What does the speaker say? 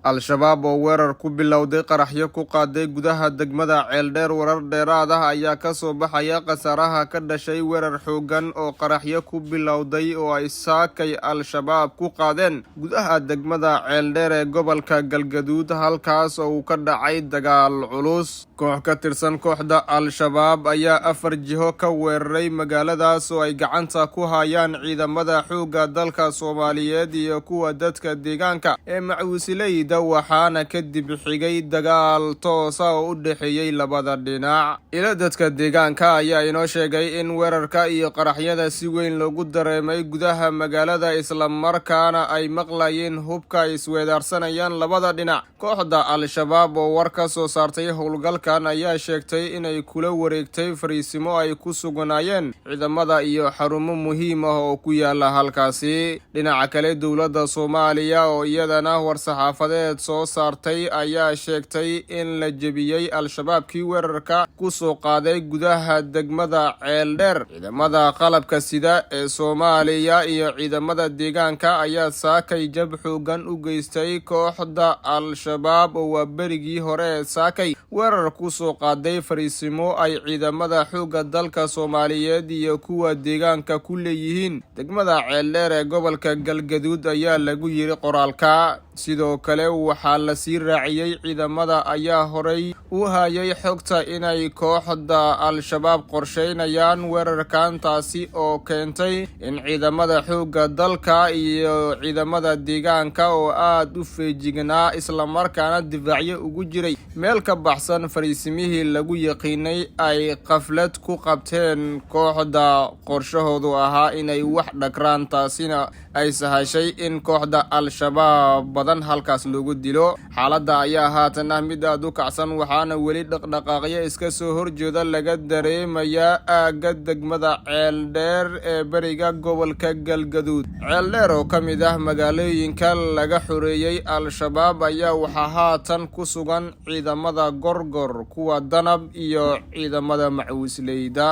Al-Shabaab oo weerar ku bilowday qaraxyo ku qaaday gudaha degmada Ceeldheer. Warar dheeraad ah ayaa kasoo baxaya khasaaraha ka dhashay weerar xooggan oo qaraxyo ku bilowday oo ay saakay Al-Shabaab ku qaadeen gudaha degmada Ceeldheer ee gobolka Galgaduud, halkaas oo uu ka dhacay dagaal culus. Koox ka tirsan kooxda Al-Shabaab ayaa afar jiho ka weeraray magaaladaas oo ay gacanta ku hayaan ciidamada xoogga dalka Soomaaliyeed iyo kuwa dadka deegaanka ee macawisleyda, waxaana kadib xigay dagaal toosa oo u dhexeeyey labada dhinac. Ilo dadka deegaanka ayaa inoo sheegay in weerarka iyo qaraxyada si weyn loogu dareemay gudaha magaalada, islamarkaana ay maqlayeen hubka ay isweedaarsanayaan labada dhinac. Kooxda Al-Shabaab oo war ka soo saartay howlgalkan ayaa sheegtay inay kula wareegtay fariisimo ay ku sugnaayeen ciidamada iyo xarumo muhiim ah oo ku yaala halkaasi. Dhinaca kale, dowladda Soomaaliya oo iyadana war-saxaafadeed soo saartay ayaa sheegtay in la jebiyey Al-Shabaabkii weerarka ku soo qaaday gudaha degmada Ceeldheer. Ciidamada qalabka sida ee Soomaaliya iyo ciidamada deegaanka ayaa saakay jab xoogan u geystay kooxda Al-Shabaab oo waa berigii hore ee saakay weerar ku soo qaaday fariisimo ay ciidamada xoogga dalka Soomaaliyeed iyo kuwa deegaanka ku leeyihiin degmada Ceeldheer ee gobolka Galgaduud, ayaa lagu yiri qoraalka. Sidoo kale waxaa lasii raaciyey: Ciidamada ayaa horey u hayay xogta inay kooxda Al-Shabaab qorsheynayaan weerarkan, taasi oo keentay in ciidamada xoogga dalka iyo ciidamada deegaanka oo aada u feejignaa, islamarkaana difaacyo ugu jiray meel ka baxsan fariisimihii lagu yaqiinay, ay qaflad ku qabteen kooxda qorshahoodu ahaa inay wax dhagraan, taasina ay sahashay in kooxda Al-Shabaab badan halkaas loogu dilo. Xaaladda ayaa haatan ah mid aada u kacsan, waxaana weli dhaqdhaqaaqyo iska soo horjeeda laga dareemayaa aagga degmada Ceeldheer ee beriga gobolka Galgaduud. Ceeldheer oo ka mid ah magaalooyinka laga xoreeyey Al-Shabaab ayaa waxaa haatan ku sugan ciidamada Gorgor, kuwa Danab iyo ciidamada macawisleyda.